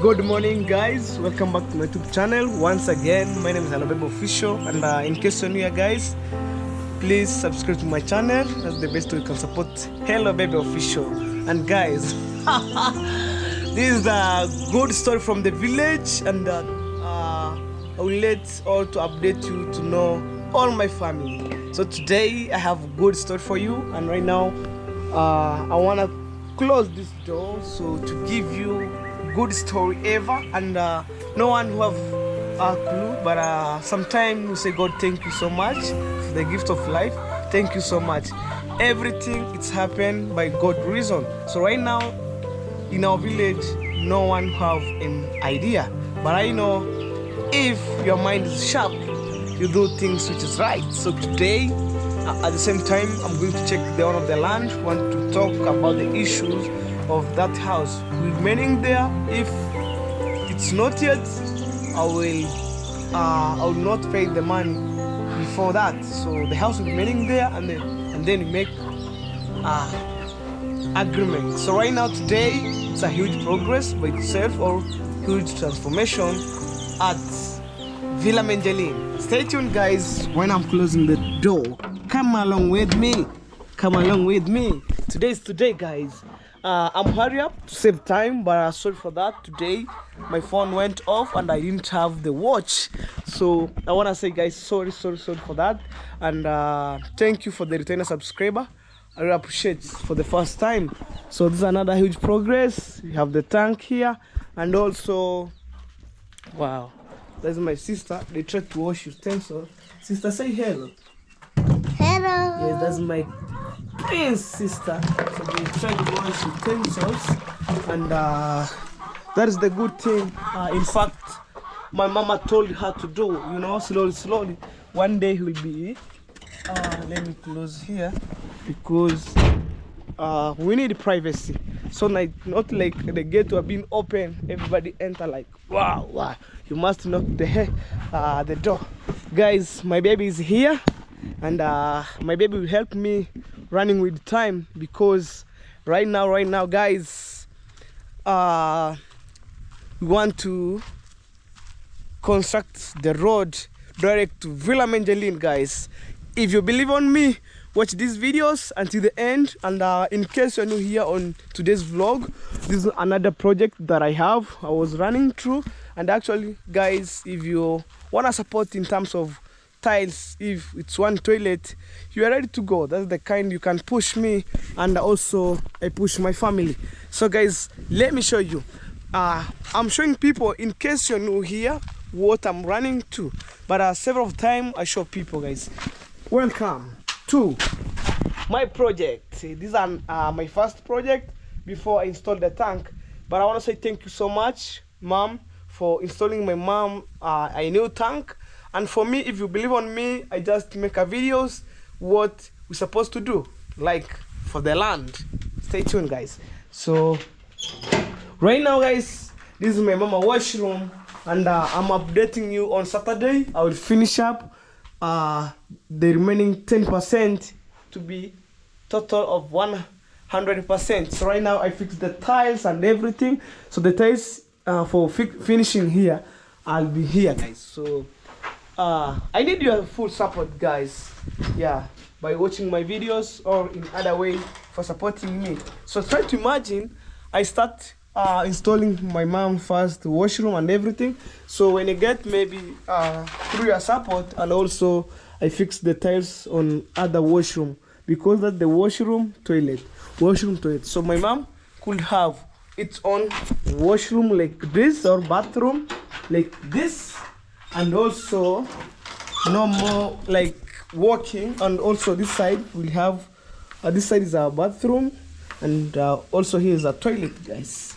Good morning, guys. Welcome back to my YouTube channel once again. My name is Hello Baby Official, and in case you're new here, guys, please subscribe to my channel. That's the best way you can support Hello Baby Official. And guys, this is a good story from the village, and I will let all to update you to know all my family. So today I have a good story for you, and right now I wanna close this door so to give you good story ever, and no one who have a clue, but sometimes we say, "God, thank you so much for the gift of life. Thank you so much." Everything, it's happened by God reason. So right now in our village, no one have an idea, but I know if your mind is sharp, you do things which is right. So today, at the same time, I'm going to check the owner of the land, want to talk about the issues of that house remaining there. If it's not yet, I will not pay the money before that. So the house will remaining there, and then we make agreement. So right now, today, it's a huge progress by itself or huge transformation at Villa Mengelin. Stay tuned, guys. When I'm closing the door, come along with me. Come along with me. Today is today, guys. I'm hurry up to save time, but sorry for that. Today, my phone went off and I didn't have the watch. So I wanna say, guys, sorry, sorry, sorry for that. And thank you for the retainer subscriber. I really appreciate for the first time. So this is another huge progress. We have the tank here, and also, wow, that's my sister. They tried to wash utensil. Sister, say hello. Hello. Yes, that's my prince sister. So they try to wash utensils, and that is the good thing. In fact, my mama told her to do, slowly, slowly. One day he will be. Let me close here because we need privacy. So like not like the gate were being open, everybody enter like, wow. You must knock the door. Guys, my baby is here, and my baby will help me running with time because right now, guys, we want to construct the road direct to Villa Mengelin, guys. If you believe on me, watch these videos until the end. And in case you're new here on today's vlog, this is another project that I have. I was running through, and actually, guys, if you wanna support in terms of tiles, if it's one toilet, you are ready to go. That's the kind you can push me, and also I push my family. So guys, let me show you. I'm showing people, in case you're new here, what I'm running to, but several times I show people. Guys, welcome to my project. This is my first project before I installed the tank, but I want to say thank you so much, Mom, for installing my mom a new tank. And for me, if you believe on me, I just make a videos what we're supposed to do, like for the land. Stay tuned, guys. So right now, guys, this is my mama washroom, and I'm updating you on Saturday. I will finish up the remaining 10% to be total of 100%. So right now I fixed the tiles and everything. So the tiles for finishing here, I'll be here, guys. So I need your full support, guys. Yeah, by watching my videos or in other way for supporting me. So try to imagine, I start installing my mom first washroom and everything. So when I get maybe through your support, and also I fix the tiles on other washroom, because that's the washroom toilet, washroom toilet. So my mom could have its own washroom like this, or bathroom like this, and also no more like walking. And also this side will have this side is our bathroom, and also here is a toilet, guys.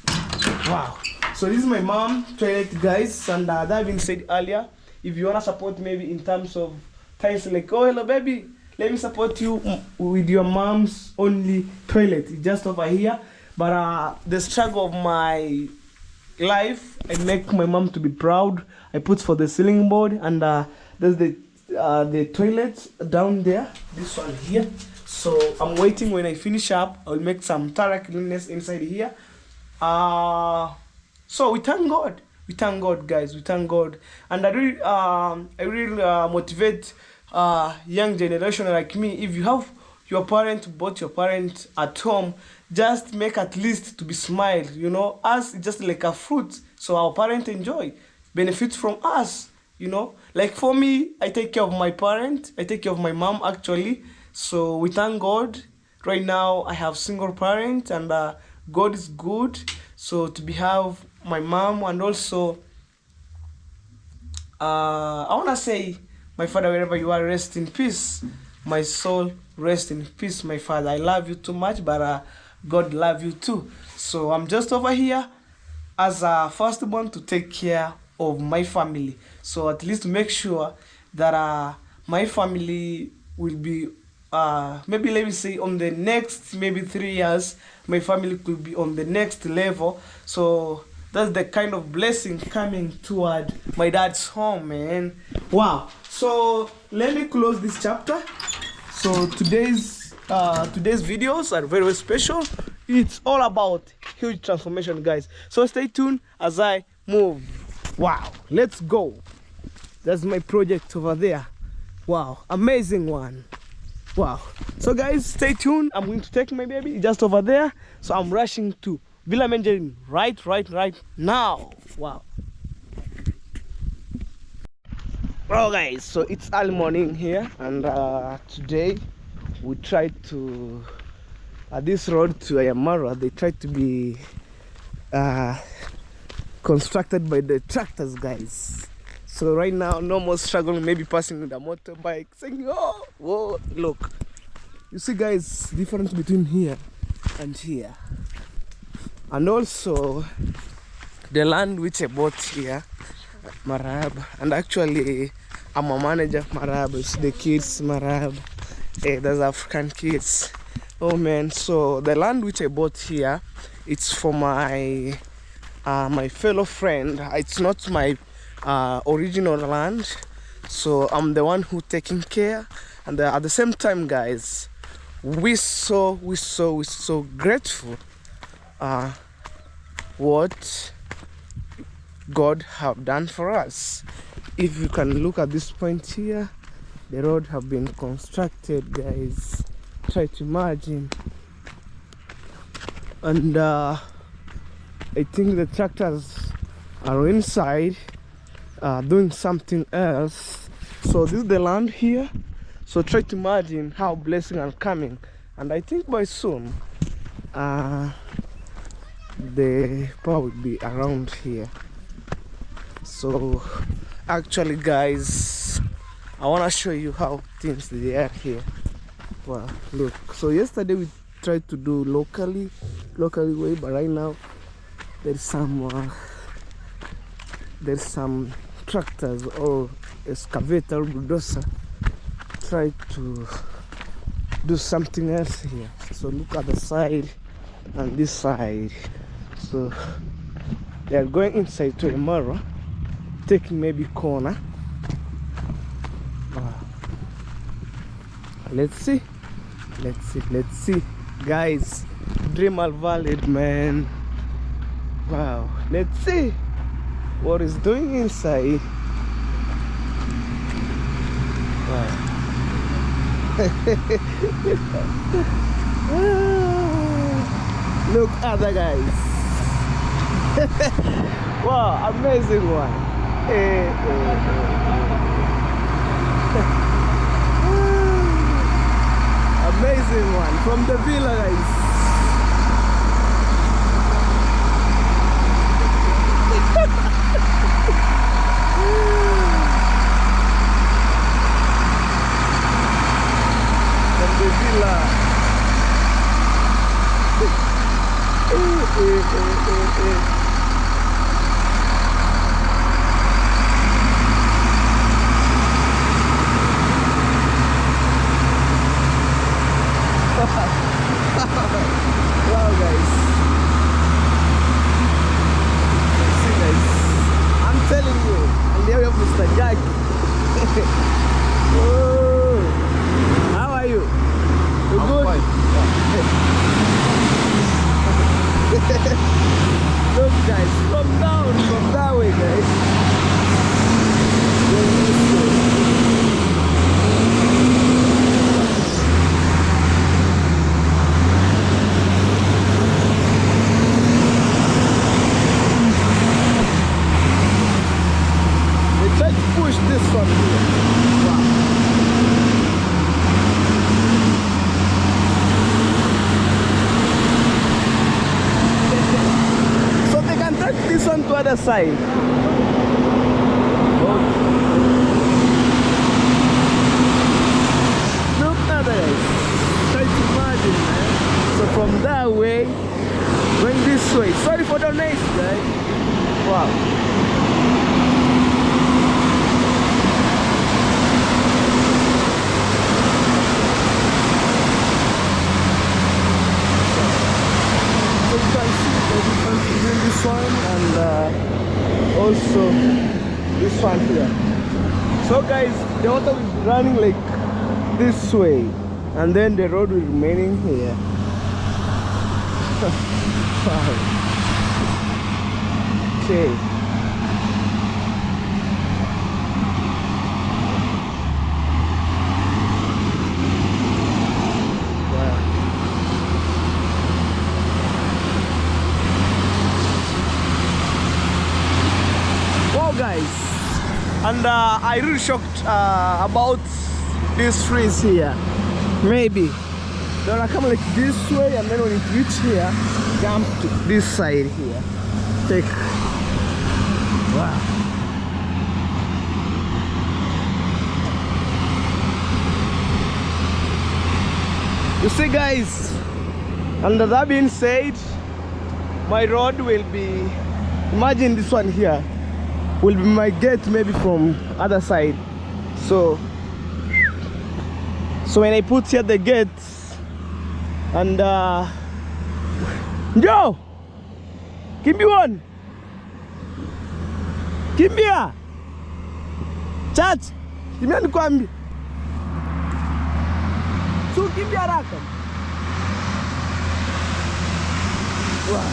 Wow. So this is my mom toilet, guys. And that being said earlier, if you want to support maybe in terms of times like, "Oh, hello baby, let me support you with your mom's only toilet." It's just over here. But the struggle of my life, I make my mom to be proud. I put for the ceiling board, and there's the toilet down there, this one here. So I'm waiting. When I finish up, I'll make some thorough cleanliness inside here. So we thank God. We thank God, guys. We thank God. And I really motivate young generation like me. If you have your parent, both your parents at home, just make at least to be smile. You know, us just like a fruit. So our parent enjoy, benefit from us. You know, like for me, I take care of my parent. I take care of my mom actually. So we thank God. Right now, I have single parent, and God is good. So to be have my mom, and also I wanna say, my father, wherever you are, rest in peace. My soul, rest in peace, my father. I love you too much, but God love you too. So I'm just over here as a firstborn to take care of my family. So at least make sure that my family will be, maybe let me say on the next maybe 3 years, my family could be on the next level. So that's the kind of blessing coming toward my dad's home, man. Wow. So let me close this chapter. So today's videos are very, very special. It's all about huge transformation, guys. So stay tuned as I move. Wow, let's go. That's my project over there. Wow, amazing one. Wow. So guys, stay tuned. I'm going to take my baby just over there. So I'm rushing to Villa Mengeline right now. Wow. Well guys, so it's early morning here, and today we tried to this road to Ayamara, they tried to be constructed by the tractors, guys. So right now, no more struggling, maybe passing with a motorbike, saying, oh, whoa, look. You see guys, difference between here and here. And also, the land which I bought here, Marab, and actually, I'm a manager of Marab. It's the kids, Marab. Hey, there's African kids. Oh man, so the land which I bought here, it's for my my fellow friend. It's not my original land, so I'm the one who taking care. And at the same time, guys, we so grateful what God have done for us. If you can look at this point here, the road have been constructed, guys. Try to imagine. And I think the tractors are inside doing something else. So this is the land here. So try to imagine how blessings are coming. And I think by soon the power will be around here. So actually guys, I want to show you how things they are here. Wow, look. So yesterday we tried to do locally way, but right now there's some tractors or excavator, bulldozer try to do something else here. So look at the side and this side. So they are going inside to Ayamara, taking maybe corner. Wow. Let's see, guys. Dream are valid, man. Wow, let's see what is doing inside. Wow. Look at the guys. Wow, amazing one. Hey, hey, hey. Amazing one from the villa, guys. From the villa. Wow guys, see guys, I'm telling you, and there we have Mr. Jack. Oh, how are you? You good? Fine. Yeah. Look guys, from This one here. Wow. So they can take this one to other side. Okay. Look at that, guys. Try to imagine, man. So from that way, going this way. Sorry for the noise, guys. Wow. So you can see the difference between this one and also this one here. So guys, the water will be running like this way, and then the road will remaining here. Wow. Okay. Wow. Wow, guys, and I really shocked about these trees here. Maybe they're gonna come like this way, and then when it reach here, jump to this side here. Take. Wow. You see, guys, and that being said, my road will be, imagine this one here will be my gate, maybe from other side. So when I put here the gates, and Joe, kimbia one, kimbia, chat, kimbia nikwambie, so kimbia haraka. Wow.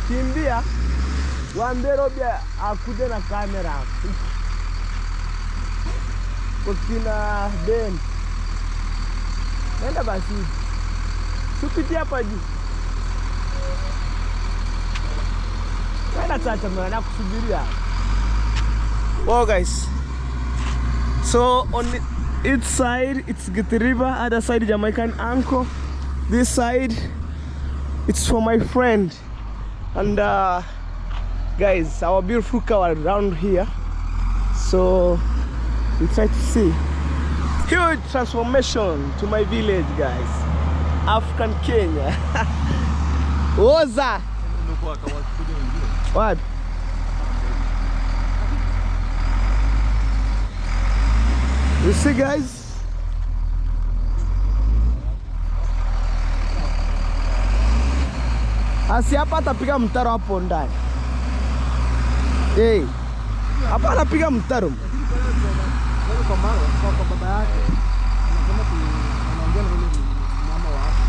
Kimbia, waambie Robi akuje na kamera kwa kina Ben. Nenda basi, supitie hapa juu. Nenda chacha mwana, nakusubiria. Wow guys, so on each side it's Giti River, other side Jamaican Uncle. This side it's for my friend. And guys, our beautiful car around here. So we try to see huge transformation to my village, guys. African Kenya. Oza. What? You see, guys? Asi hapa atapiga mtaro hapo ndani. Hey. Hapa anapiga mtaro. Kwa baba yake anasema anaongea na yule mama wa hapo.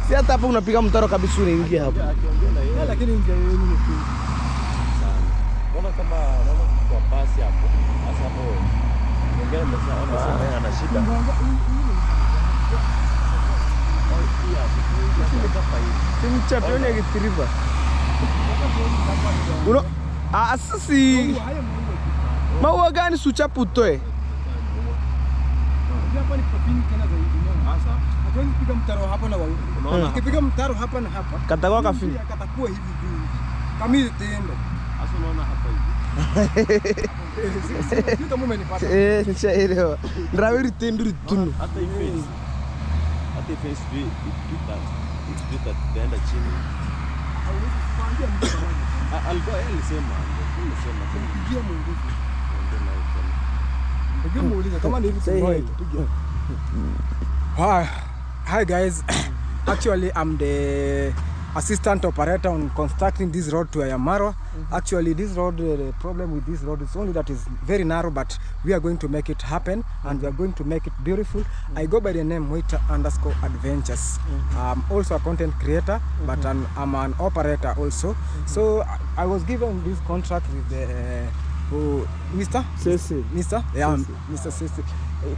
Si hata hapo unapiga mtaro kabisa unaingia hapo. Lakini njia yenu ni fupi sana. Unaona kama unaona kwa pasi hapo. Sasa hapo mwingine amesema ana shida. Simchapioni Giti River. Uno sisi maua gani suchapu utoe? Hapa ni papini tena zaidi. Hatuwezi kupiga mtaro hapa na Unaona? Ukipiga mtaro hapa na hapa, Katakuwa kafini. Katakuwa hivi juu. Kama hizi tendo. Sasa unaona hapa hivi. Sio kama umenipata. Nishaelewa. Ndrawiri tendo ritunu. Hata hii face. Hata hii face sijui itaenda chini. Hauwezi kuambia mtu kama Alikuwa yeye alisema. Pigia mwongozo. Pigia muulize kama ni hivi Say tunaye hey. tupige. Hi. Hi guys. Actually I'm the assistant operator on constructing this road to Iammarwa. Actually this road, the problem with this road is only that it's very narrow, but we are going to make it happen and we are going to make it beautiful. I go by the name Waiter_adventures. I'm also a content creator, but I'm an operator also. So I was given this contract with the Mr. Cecil. Mr. Yeah, Mr. Cecil.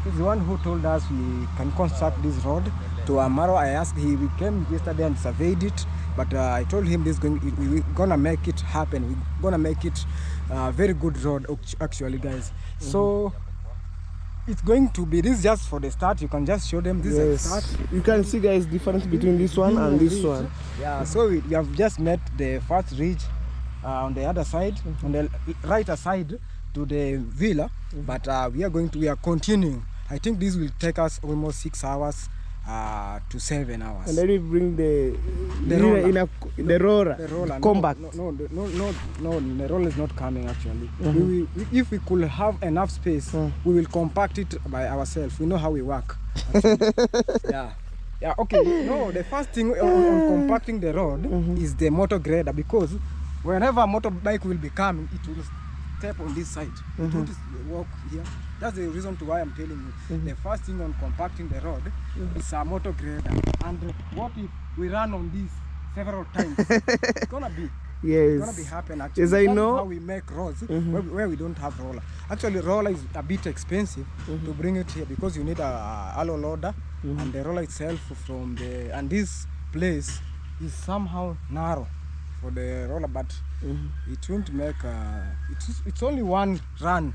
He's the one who told us we can construct this road to Marwa. I asked he, we came yesterday and surveyed it, but I told him this going we're gonna make it happen. We're gonna make it a very good road actually, guys. So it's going to be this just for the start. You can just show them this is the start. You can see, guys, difference between this one and this one. Yeah, so we have just met the first ridge on the other side, on the right side to the villa, but we are continuing. I think this will take us almost 6 hours to 7 hours. And then we bring the The roller. In a, the roller, the roller, compact. No, the roller is not coming actually. If we could have enough space, we will compact it by ourselves. We know how we work. Yeah. Yeah, okay. No, the first thing on compacting the road is the motor grader, because whenever a motorbike will be coming, it will step on this side. It won't walk here. That's the reason to why I'm telling you. The first thing on compacting the road is a motor grader. And what if we run on this several times? It's gonna be. Yes. It's gonna be happen actually. Yes, I That is know. how we make roads where we don't have roller. Actually, roller is a bit expensive to bring it here because you need a alloy loader and the roller itself from the, and this place is somehow narrow for the roller, but it won't make it's only one run.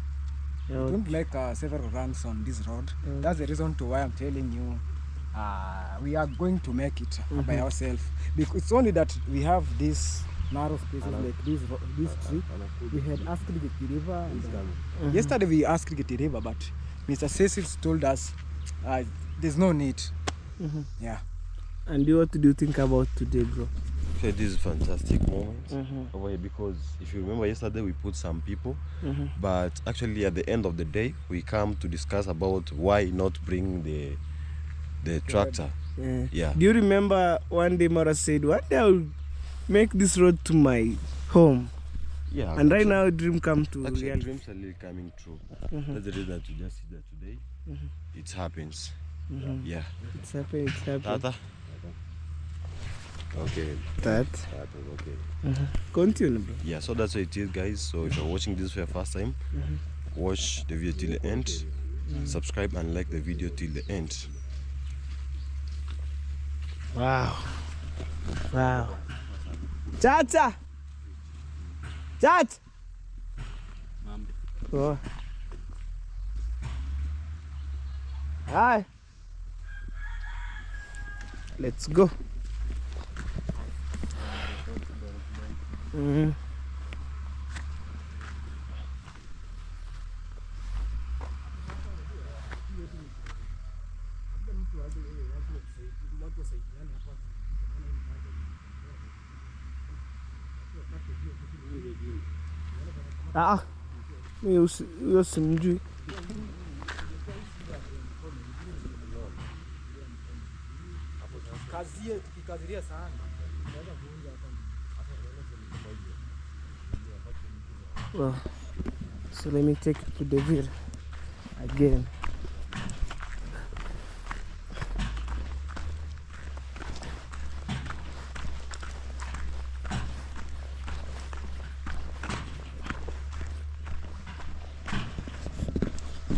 It won't make several runs on this road. That's the reason to why I'm telling you we are going to make it by ourselves, because it's only that we have this narrow spaces like this this tree. We had asked Gitiriva, and yesterday we asked Gitiriva, but Mr. Cecil told us there's no need. Yeah. And what do you think about today, bro? Okay, this is a fantastic moment over here, because if you remember yesterday we put some people, but actually at the end of the day we come to discuss about why not bring the tractor. Yeah. Yeah. Do you remember one day Mara said, one day I'll make this road to my home? Yeah. And right now dream come to actually, reality. dreams are really coming true. That's the reason that you just see that today. It happens. Yeah. It's happening, it's happening. Tata. Okay. That. Tata, okay. Continue, bro. Yeah, so that's what it is, guys. So if you're watching this for your first time, watch the video till the end. Subscribe and like the video till the end. Wow. Wow. Chacha. Chat. Oh. Hi. Let's go. Ah, mimi huyo simjui. Kazie tukikaziria sana. Well, so let me take you to the villa again.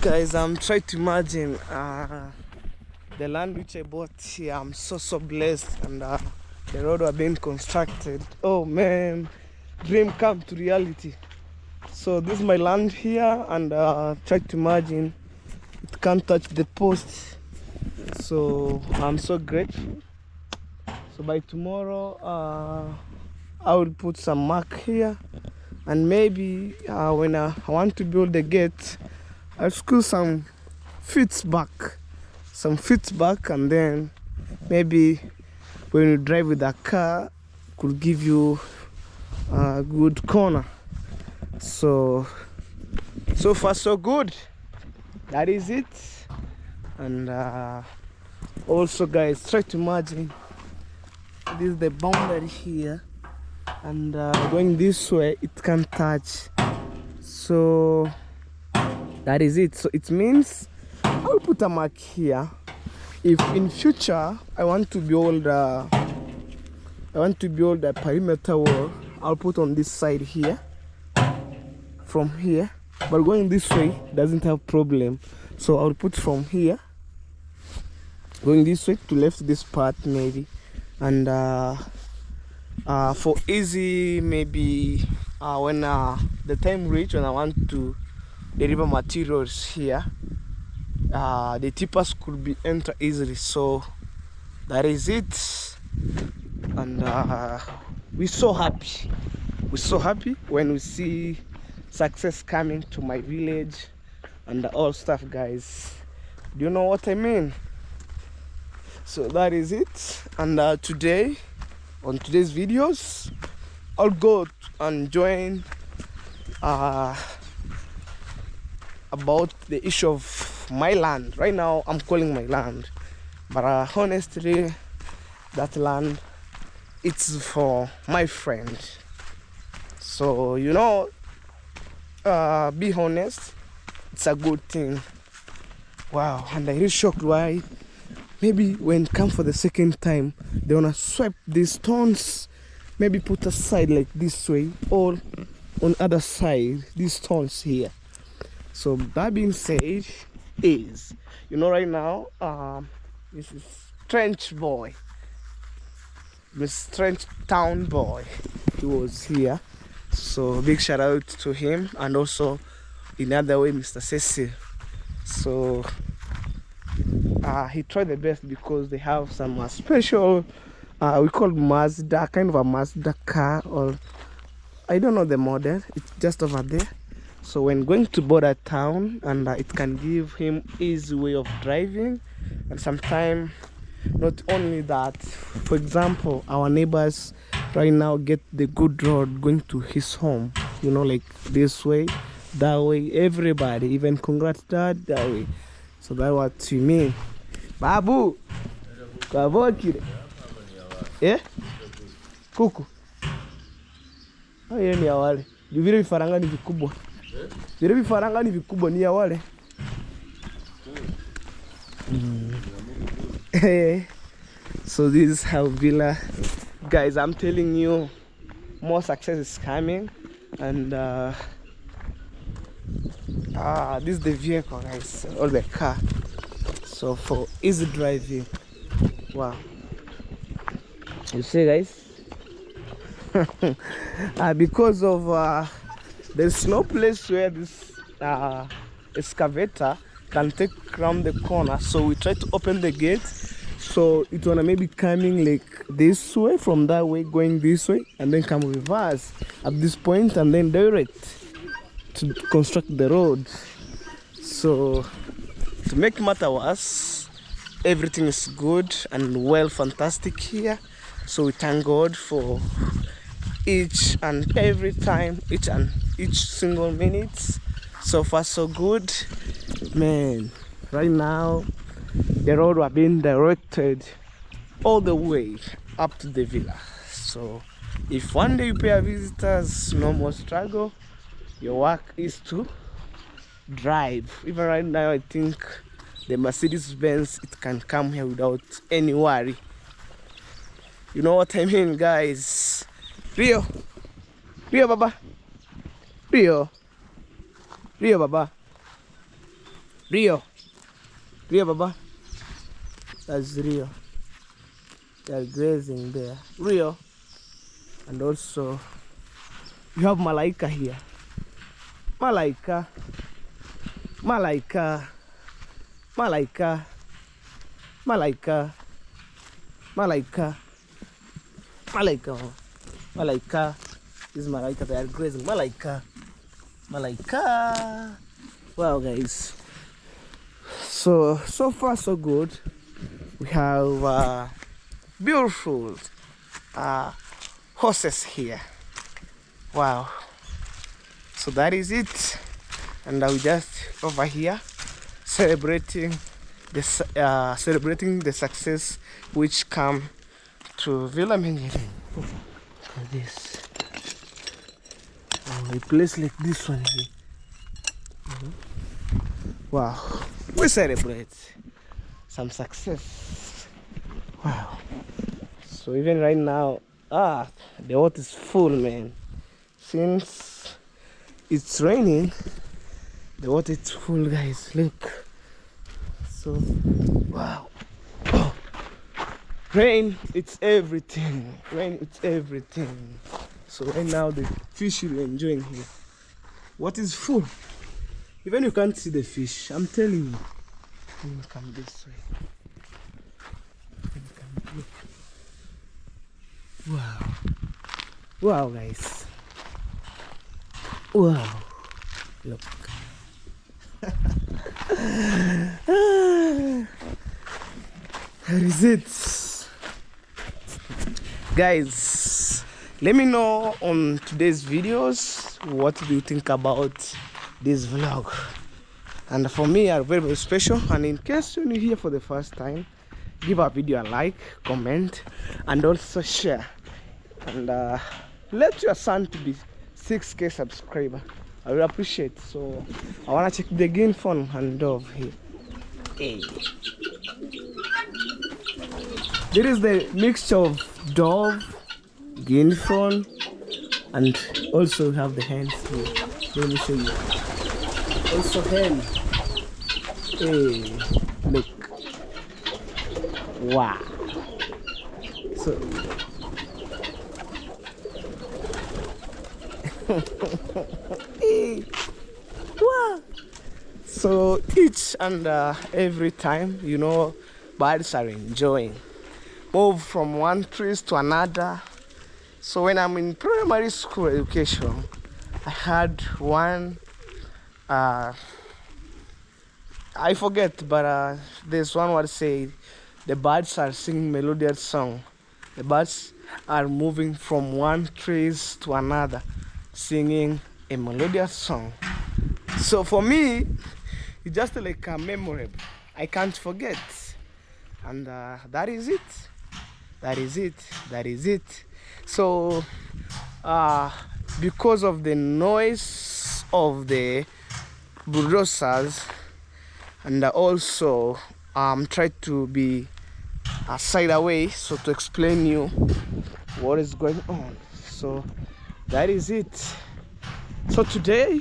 Guys, I'm trying to imagine the land which I bought here. I'm so blessed, and the road was being constructed. Oh man, dream come to reality. So this is my land here, and try to imagine it can't touch the post. So I'm so grateful. So by tomorrow I will put some mark here, and maybe when I want to build the gate, I'll screw some feet back, and then maybe when you drive with a car, could give you a good corner. So far so good. That is it. And also, guys, try to imagine this is the boundary here, and going this way it can touch. So that is it. So it means I'll put a mark here. If in future I want to build a, perimeter wall, I'll put on this side here, from here. But going this way doesn't have problem, So I'll put from here going this way to left this part maybe, and for easy maybe when the time reach when I want to deliver materials here, the tippers could be enter easily. So that is it. And we're so happy. We're so happy when we see success coming to my village and all stuff, guys. Do you know what I mean? So that is it. And today, on today's videos, I'll go and join about the issue of my land. Right now, I'm calling my land, but honestly, that land, it's for my friend. So, you know, be honest, it's a good thing. Wow, and I really shocked why maybe when come for the second time, they wanna swipe these stones, maybe put aside like this way or on other side, these stones here. So that being said is, you know, right now, this is Trench Boy, Miss Trench Town Boy, he was here. So big shout out to him, and also in other way, Mr. Cecil. So he tried the best because they have some special, we call Mazda, kind of a Mazda car, or I don't know the model, it's just over there. So when going to border town, and it can give him easy way of driving. And sometimes not only that, for example, our neighbors right now get the good road going to his home, you know, like this way, that way, everybody, even congrats dad, that way. So that's what you mean. Babu, kabokire. Eh? Kuku. Oh, hiyo ni ya wale. Juu vile vifaranga ni vikubwa. Vile vifaranga ni vikubwa, ni ya wale. So this is how villa, guys, I'm telling you, more success is coming. And this is the vehicle, guys, or the car. So for easy driving. Wow, you see, guys. Because of there's no place where this excavator can take round the corner, so we try to open the gate, so it wanna maybe coming like this way, from that way going this way, and then come reverse at this point and then direct to construct the road. So to make matter worse, everything is good and well fantastic here. So we thank God for each and every time, each and each single minute. So far so good, man. Right now the road have been directed all the way up to the villa. So if one day you pay visitors, no more struggle. Your work is to drive. Even right now, I think the Mercedes Benz, it can come here without any worry. You know what I mean, guys? Rio, Rio baba, Rio, Rio baba, Rio, Rio baba. That's Rio. They are grazing there. Rio. And also you have Malaika here. Malaika, Malaika, Malaika, Malaika, Malaika, Malaika, Malaika. This is Malaika, they are grazing. Malaika, Malaika. Wow, guys. So far so good. We have beautiful horses here. Wow. So that is it, and I will just over here celebrating the success which come to Villa Mengeling. Look at this. Oh, a place like this one here. Wow, we celebrate some success. Wow. So even right now, the water is full, man. Since it's raining, the water is full, guys. Look. So wow. Oh. Rain, it's everything. Rain, it's everything. So right now the fish you're enjoying here. What is full? Even you can't see the fish, I'm telling you. Let me come this way. Let me come, look. Wow. Wow, guys. Wow. Look. Here is it. Guys, let me know on today's videos, what do you think about this vlog? And for me, are very, very special. And in case you're new here for the first time, give our video a like, comment, and also share. And let your son to be 6K subscriber. I will appreciate. So I want to check the guinea fowl and dove here. Hey. There is the mixture of dove, guinea fowl, and also we have the hens here. Let me show you. Also hen. Hey, look. Wow. So hey. Wow. So each and every time, you know, birds are enjoying. Move from one tree to another. So when I'm in primary school education, I had one, I forget, but there's one word say, the birds are singing melodious song. The birds are moving from one tree to another, singing a melodious song. So for me, it's just like a memorable. I can't forget. And that is it. That is it. That is it. So because of the noise of the bulldozers, and also try to be aside away, so to explain you what is going on. So that is it. So today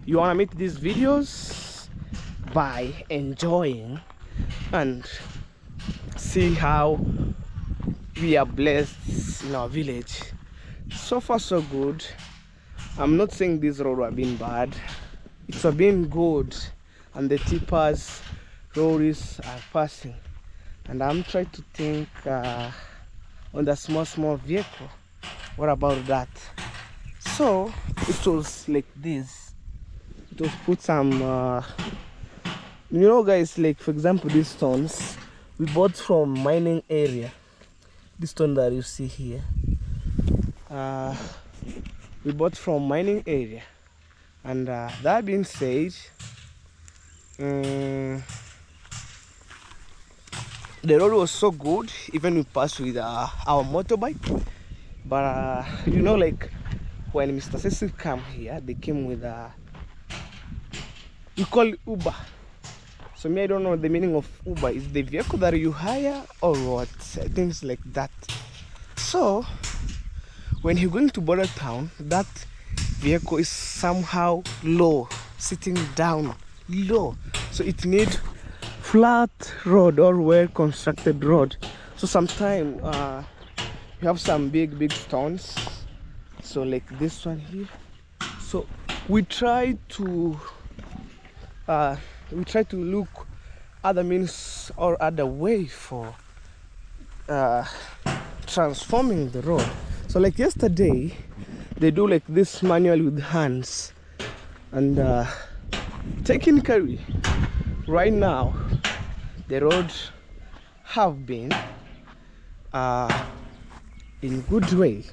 you want to make these videos by enjoying and see how we are blessed in our village. So far so good. I'm not saying this road have been bad, it's been good, and the tippers, lorries are passing, and I'm trying to think on the small vehicle. What about that? So it was like this. It was put some you know guys, like for example these stones we bought from mining area. This stone that you see here, we bought from mining area. And that being said, the road was so good, even we passed with our motorbike. But you know, like when Mr. Cecil came here, they came with a, we call it Uber. So me, I don't know the meaning of Uber. Is the vehicle that you hire or what? Things like that. So when you're going to border town, that vehicle is somehow low, sitting down low. So it needs flat road or well constructed road. So sometimes you have some big stones. So like this one here. So we try to look other means or other way for transforming the road. So like yesterday, they do like this manual with hands, and technically right now the road have been in good way.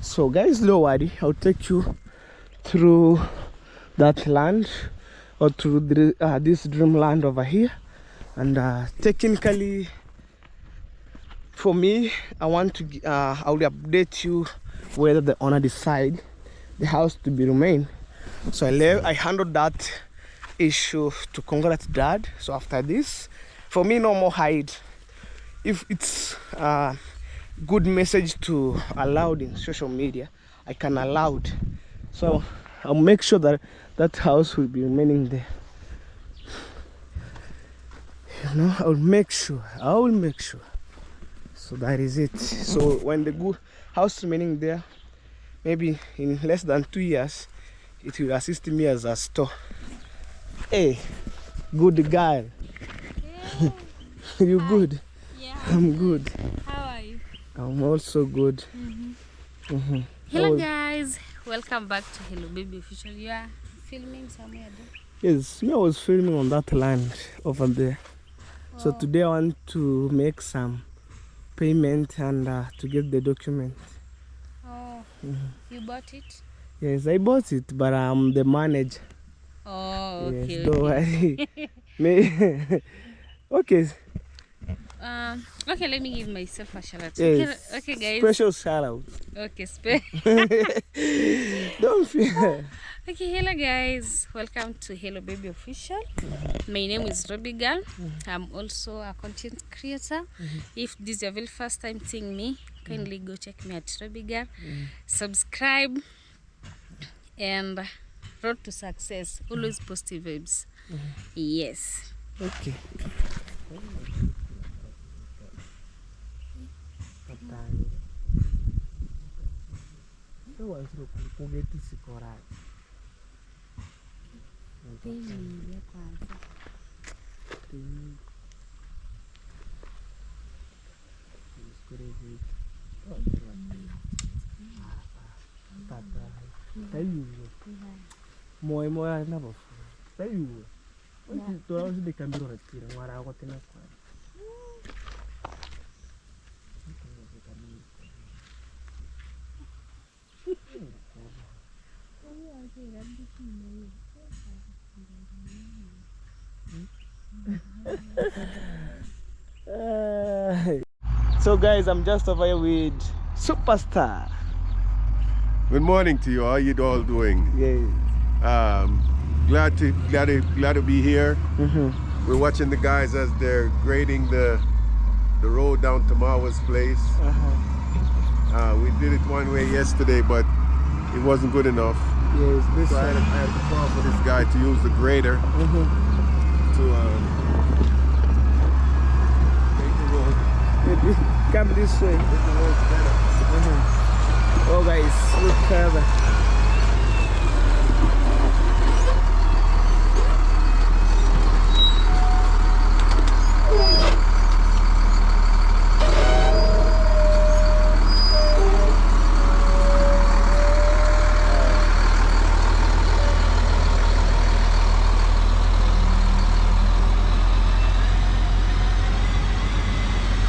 So guys, don't worry, I'll take you through that land, or through the, this dreamland over here. And technically for me, I want to I will update you whether the owner decide the house to be remain. So I handled that issue to congrats dad. So after this, for me, no more hide. If it's a good message to allow in social media, I can allow it. So I'll make sure that that house will be remaining there. You know, I will make sure. I will make sure. So that is it. So when the good house remaining there, maybe in less than 2 years, it will assist me as a store. Hey, good girl. Yeah. You Hi. good? Yeah. I'm good. How are you? I'm also good. Hello Oh. guys, welcome back to Hello Baby Official. You are filming somewhere there? Yes, me I was filming on that land over there. So today I want to make some payment and to get the document. Oh, you bought it? Yes, I bought it, but I'm the manager. Oh, okay. Yes, don't worry. Me, okay. Okay, let me give myself a shout out. Yes. Okay, okay guys. Special shout out. Okay, Don't fear. Okay, hello guys. Welcome to Hello Baby Official. My name is Rhobi Girl. I'm also a content creator. If this is your very first time seeing me, kindly go check me at Rhobi Girl. Subscribe and road to success. Always positive vibes. Yes. Okay. So guys, I'm just over here with Superstar. Good morning to you. How you all doing? Yes. Glad to be here. We're watching the guys as they're grading the road down to Marwa's place. We did it one way yesterday, but it wasn't good enough. Yes, this So I had to call for this guy to use the grader to make the road. Maybe come this way. Make the roads better. Oh guys, look further.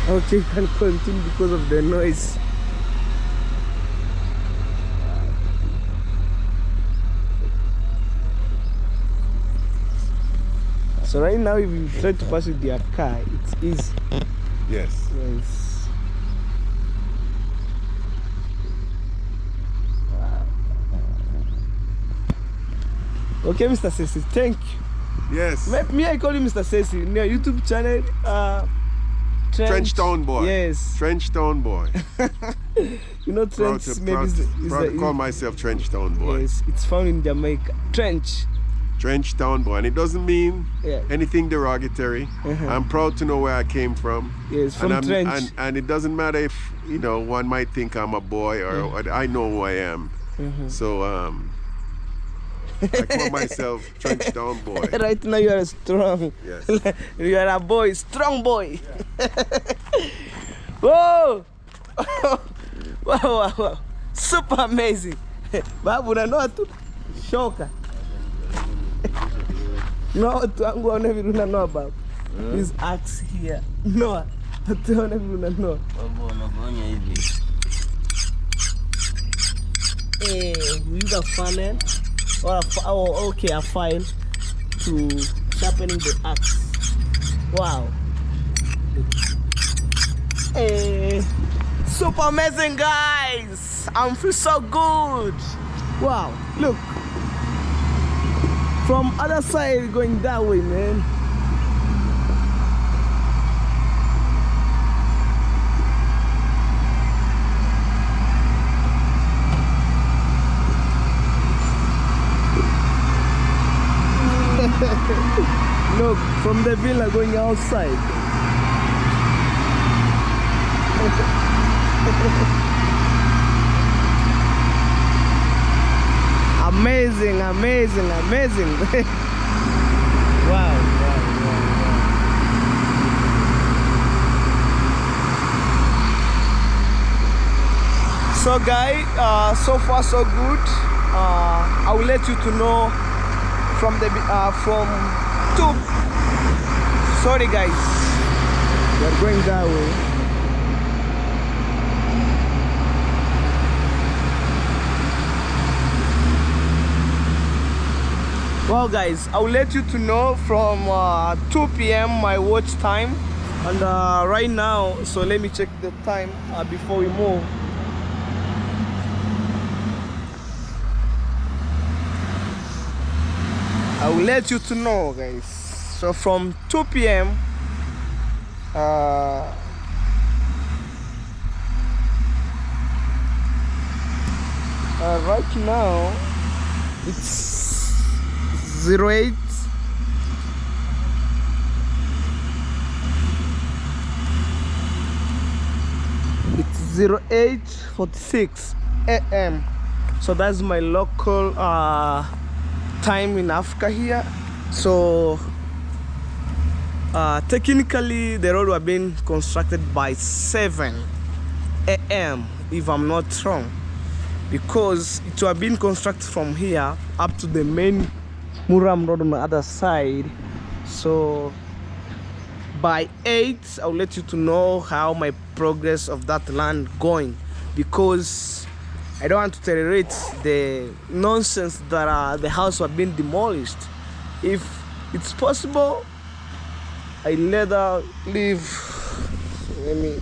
Okay, you can continue because of the noise. So right now, if you try to pass with your car, it's easy. Yes. Yes. Okay, Mr. Sesi, thank you. Yes. Me, I call you Mr. Sesi. In your YouTube channel, Trench Town Boy. Yes. Trench Town Boy. You know, Trench maybe proud to call myself Trench Town Boy. Yes, it's found in Jamaica. Trench. Trench Town Boy, and it doesn't mean anything derogatory. I'm proud to know where I came from. Yes, from Trench. And it doesn't matter if, you know, one might think I'm a boy or I know who I am. So I call myself Trench Town Boy. Right now you are strong. Yes. You are a boy, strong boy. Yeah. Whoa! Wow, wow, wow. Super amazing. Babu unanoa tu shoka. No, tuangu aone vile unanoa babu. This axe here. Noa. Tuone vile unanoa. Babu unagonya hivi. Eh, we use a funnel or a file to sharpening the axe. Wow. Hey, super amazing guys. I'm feel so good. Wow, look. From other side going that way, man. Look, From the villa going outside. Amazing, amazing, amazing. Wow, wow, wow, wow. So guys, so far so good. I will let you to know from the from 2. Sorry guys, we are going that way. Well guys, I will let you to know from 2 p.m. my watch time, and right now, so let me check the time before we move. I will let you to know guys. So from 2 p.m. Right now it's 08. It's 08:46 a.m. So that's my local time in Africa here. So technically the road was being constructed by 7 a.m. if I'm not wrong, because it was being constructed from here up to the main Muram Road on the other side. So by 8 I'll let you to know how my progress of that land going, because I don't want to tolerate the nonsense that the house was being demolished. If it's possible, I let her leave. So let me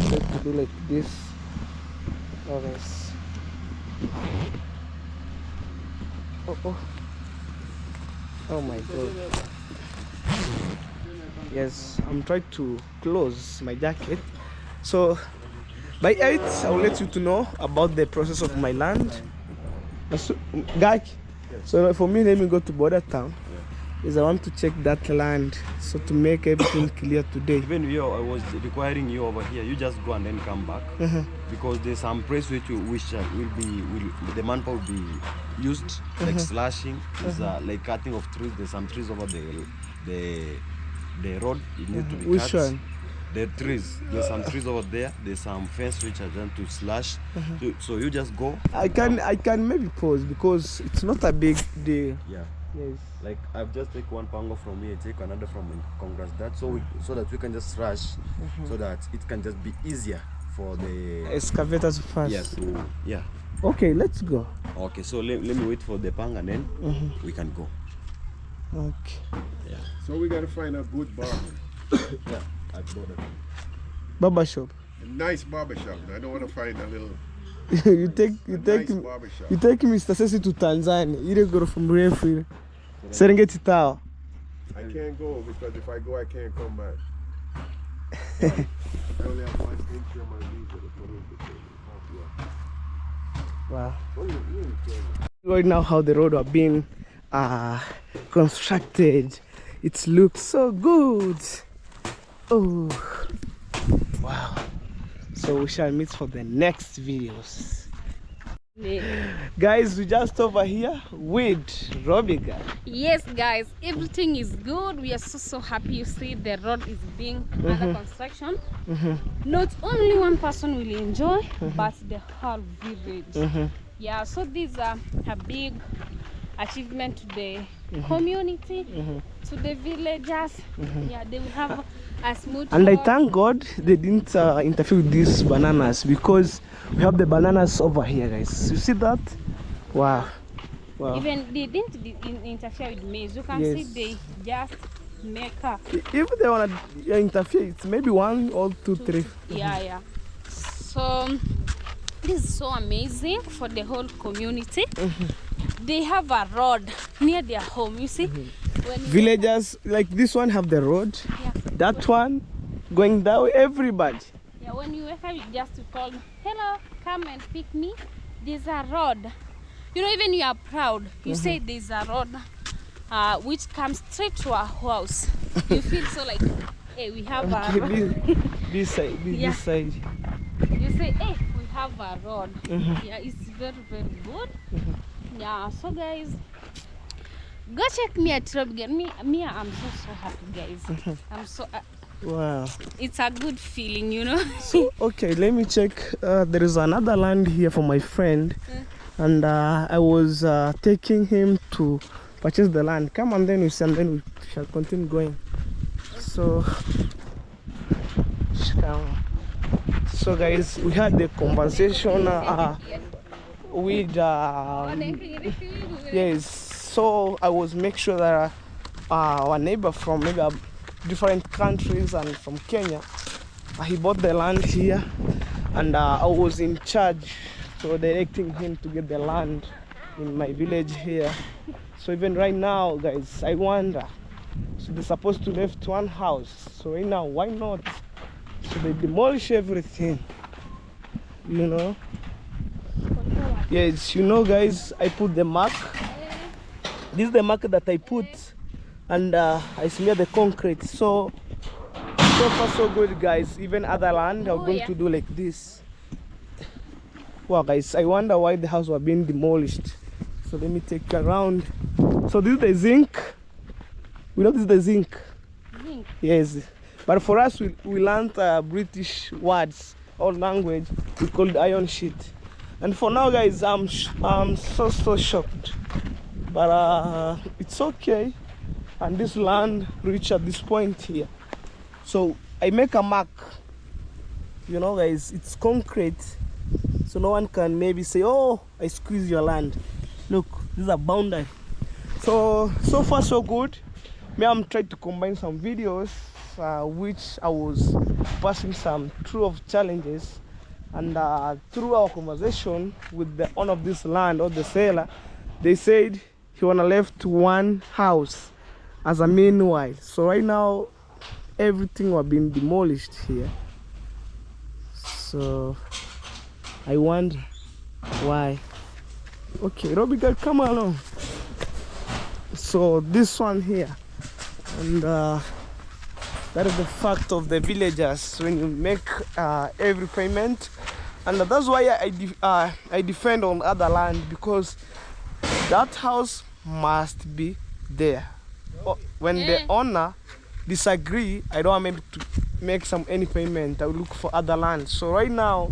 try to do like this. Okay. Oh, oh. Oh my God. Yes, I'm trying to close my jacket. So by 8, I will let you to know about the process of my land. Guys, so for me, let me go to border town. Is I want to check that land, so to make everything clear today. Even you, I was requiring you over here. You just go and then come back, because there's some place which will be the manpower will be used, like slashing, there's like cutting of trees. There's some trees over the road. It needs to be Which cut. one? The trees. There's some trees over there. There's some fence which are done to slash. So you just go. I can maybe pause because it's not a big deal. Yeah. Yes. Like I've just take one pango from here, take another from Congress. That so that we can just rush, so that it can just be easier for the excavators first. Yes. Yeah, yeah. Okay, let's go. Okay, so let me wait for the pang and then we can go. Okay. Yeah. So we gotta find a good barber. Yeah, I bought it. Barber shop. A nice barber shop. I don't want to find a little. you take nice barber shop. You take Mr. Sesi to Tanzania. You go from Refu. Serengeti Tower. I can't go because if I go, I can't come back. I only have one entry on my visa to put in the Wow. Right now, how the road have been constructed, it looks so good. Oh, wow. So we shall meet for the next videos. Yeah. Guys, we just over here with Robiga. Yes guys, everything is good. We are so happy. You see the road is being under construction. Not only one person will enjoy, but the whole village. Yeah, so these are a big achievement to the community, to the villagers. Yeah, they will have a smooth And I road. thank God they didn't interfere with these bananas, because we have the bananas over here, guys. You see that? Wow. Wow. Even they didn't interfere with maize. You can see they just make a... If they want to interfere, it's maybe 1 or 2, 3. Yeah, yeah. So this is so amazing for the whole community. They have a road near their home, you see. When villagers like this one have the road. Yeah. That one going that way, everybody. Yeah, when you wake up, you just call, hello, come and pick me. There's a road. You know, even you are proud. You say there's a road which comes straight to our house. You feel so like, hey, we have a Okay, road. this side, Yeah. this side. You say, hey, we have a road. Yeah, it's very, very good. Yeah, so guys, go check me at Robigan. Me, I'm so happy, guys. I'm so. Wow. It's a good feeling, you know. So okay, let me check. There is another land here for my friend, and I was taking him to purchase the land. Come and then we see, and then we shall continue going. So, so guys, we had the conversation with yes. So I was make sure that our neighbor from maybe different countries and from Kenya, he bought the land here, and I was in charge, so directing him to get the land in my village here. So even right now, guys, I wonder, so they're supposed to left one house, so right now, why not? So they demolish everything, you know. Yes, you know, guys, I put the mark. This is the mark that I put, and I smear the concrete. So far so good, guys. Even other land, I'm going to do like this. Wow, guys, I wonder why the house was being demolished. So let me take you around. So this is the zinc. We know this is the zinc. Zinc. Yes, but for us, we learned British words or language. We called iron sheet. And for now, guys, I'm so shocked, but it's okay. And this land reached at this point here, so I make a mark. You know, guys, it's concrete, so no one can maybe say, oh, I squeeze your land. Look, this is a boundary. So far so good. Me, I'm trying to combine some videos which I was passing some through of challenges, and through our conversation with the owner of this land or the seller, they said he wanna left one house as a meanwhile. So right now everything was being demolished here. So I wonder why. Okay, Robbie girl, come along. So this one here, and that is the fact of the villagers when you make every payment. And that's why I defend on other land, because that house must be there. When the owner disagree, I don't want maybe to make some any payment. I will look for other land. So right now,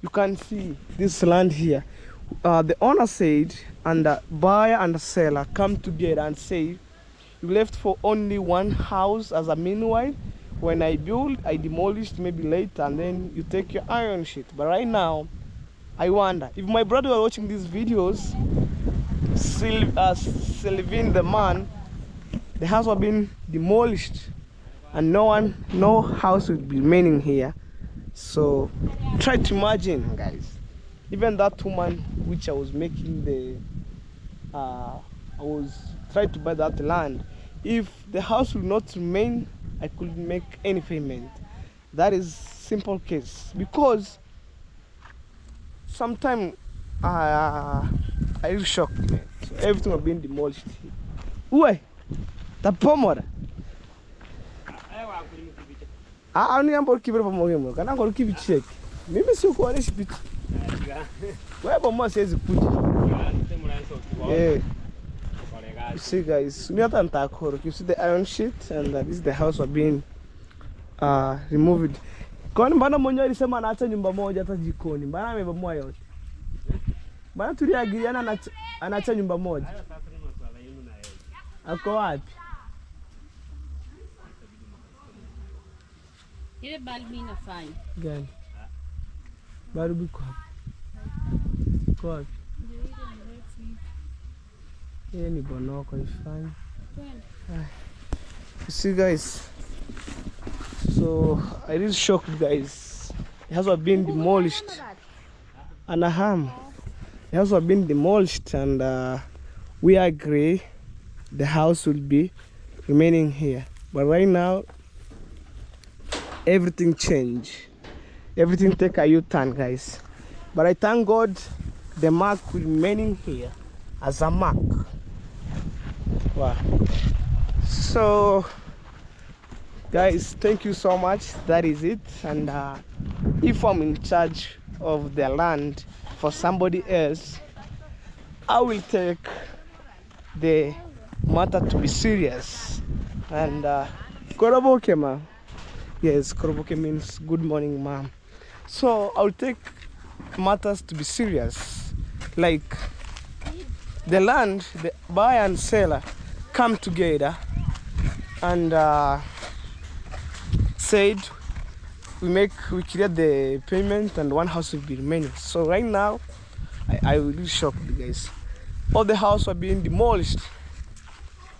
you can see this land here. The owner said, and the buyer and the seller come together and say, you left for only one house as a meanwhile. When I build, I demolished maybe later, and then you take your iron sheet. But right now, I wonder if my brother were watching these videos, Sylvain the man, the house was being demolished, and no house will be remaining here. So try to imagine, guys. Even that woman which I was making the, I was trying to buy that land. If the house will not remain, I couldn't make any payment. That is simple case, because sometimes I really shocked, man. So everything was being demolished. Uwe, tapomora. Ah, ni ambo kibere pamoja. Kana ngoro kibicheke. Mimi sio kuonesha picha. Wewe bomoa siwezi kuja. Eh. You see, guys, you see the iron sheet, and this is the house was being removed. Kwani mbona mwenyewe alisema anaacha nyumba moja hata jikoni? Mbona amebomoa yote? Mbona tuliagiriana anaacha nyumba moja? Ako wapi? Ile balbu inafanya. Gani? Balbu iko wapi? Iko wapi? Hii ni bonoko ifanye. You see, guys, so I really shocked, guys. It has been demolished. Anaham. It has been demolished, and we agree the house will be remaining here. But right now, everything changed. Everything take a U-turn, guys. But I thank God the mark will remaining here as a mark. Wow. So guys, thank you so much. That is it. And if I'm in charge of the land for somebody else, I will take the matter to be serious. And Koroboke, ma'am. Yes, Koroboke means good morning, ma'am. So I'll take matters to be serious. Like the land, the buyer and seller come together and said we create the payment and one house will be remaining. So right now I will be shocked, guys. All the houses are being demolished.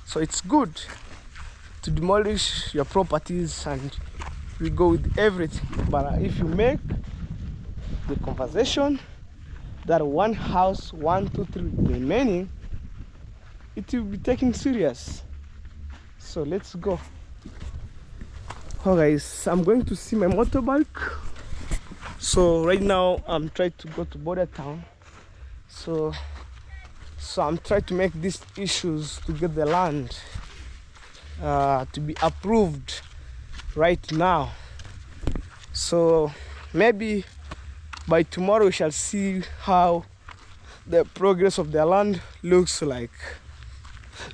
So it's good to demolish your properties and we go with everything. But if you make the conversation that one house, 1, 2, 3 remaining, it will be taken serious. So let's go. Oh guys, I'm going to see my motorbike. So right now I'm trying to go to border town. So I'm trying to make these issues to get the land to be approved right now. So maybe by tomorrow we shall see how the progress of the land looks like.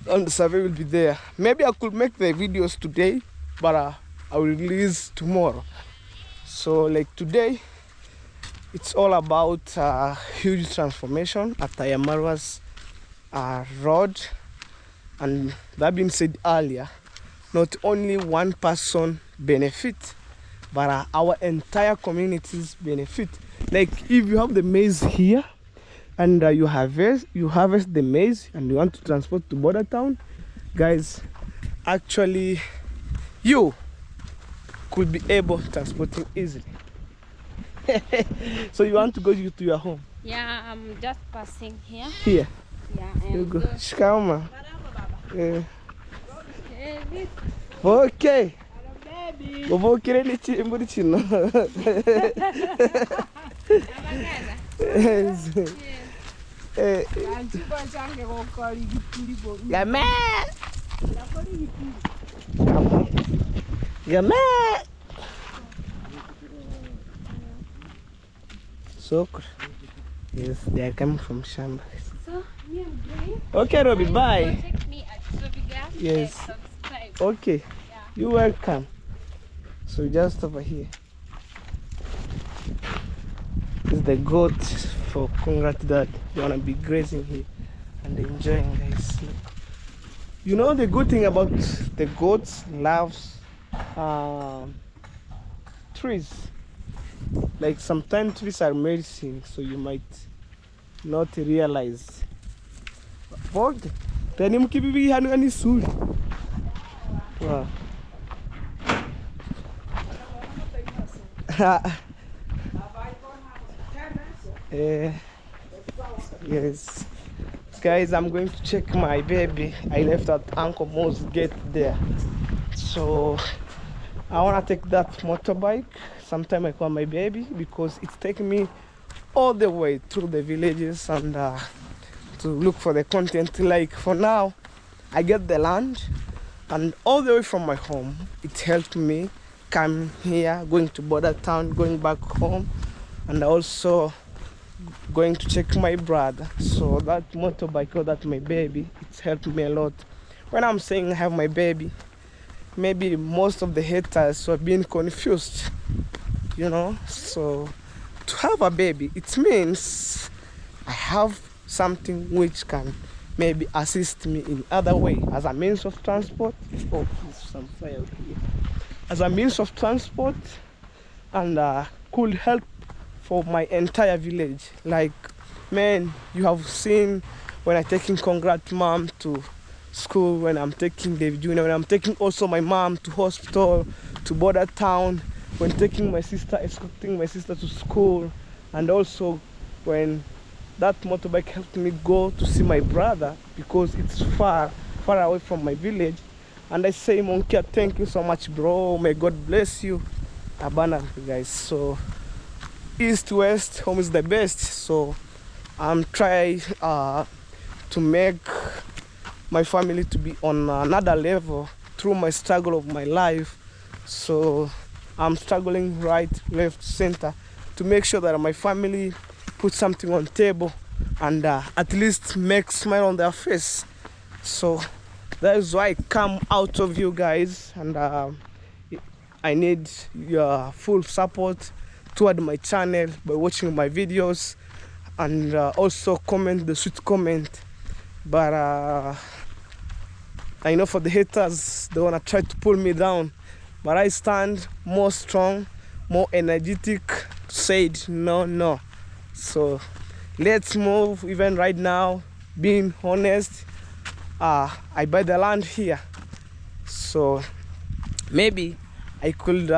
And the survey will be there. Maybe I could make the videos today, but I will release tomorrow. So like today, it's all about huge transformation at Iammarwa's road. And that being said earlier, not only one person benefit, but our entire communities benefit. Like if you have the maize here and you harvest the maize and you want to transport to border town, guys, actually you could be able to transporting easily. So you want to go to your home? Yeah, I'm just passing here. Here? Yeah, you go. Shikama. Okay. Ubukire ni muri chino. Game. Game. So, yes, they are coming from Shamba. So, me and Brian. Okay, Robbie, bye. Contact me at Robbie. Yes. Subscribe. Okay. Yeah. You're welcome. So just over here is the goat for Congrats that they wanna be grazing here and enjoying, guys. Look. You know the good thing about the goats loves trees. Like sometimes trees are medicine, so you might not realize. Wow. Yes, guys, I'm going to check my baby. I left at Uncle Mo's gate there, so I wanna take that motorbike. Sometime I call my baby because it's taking me all the way through the villages and to look for the content. Like for now, I get the land and all the way from my home, it helped me come here, going to border town, going back home, and also going to check my brother. So that motorbike or that my baby, it's helped me a lot. When I'm saying I have my baby, maybe most of the haters were being confused, you know. So to have a baby, it means I have something which can maybe assist me in other way as a means of transport. Oh, there's some fire here. As a means of transport, and could help for my entire village. Like, man, you have seen when I'm taking Congrats mom to school, when I'm taking David Jr., when I'm taking also my mom to hospital, to border town, when taking my sister, escorting my sister to school, and also when that motorbike helped me go to see my brother because it's far, far away from my village. And I say, Monkia, thank you so much, bro. May God bless you abundantly, guys. So east to west, home is the best. So I'm trying to make my family to be on another level through my struggle of my life. So I'm struggling right, left, center to make sure that my family put something on table and at least make smile on their face. So that is why I come out of you guys, and I need your full support toward my channel by watching my videos and also comment the sweet comment. But I know for the haters, they wanna try to pull me down, but I stand more strong, more energetic, said no, no. So let's move. Even right now, being honest, I buy the land here, so maybe I could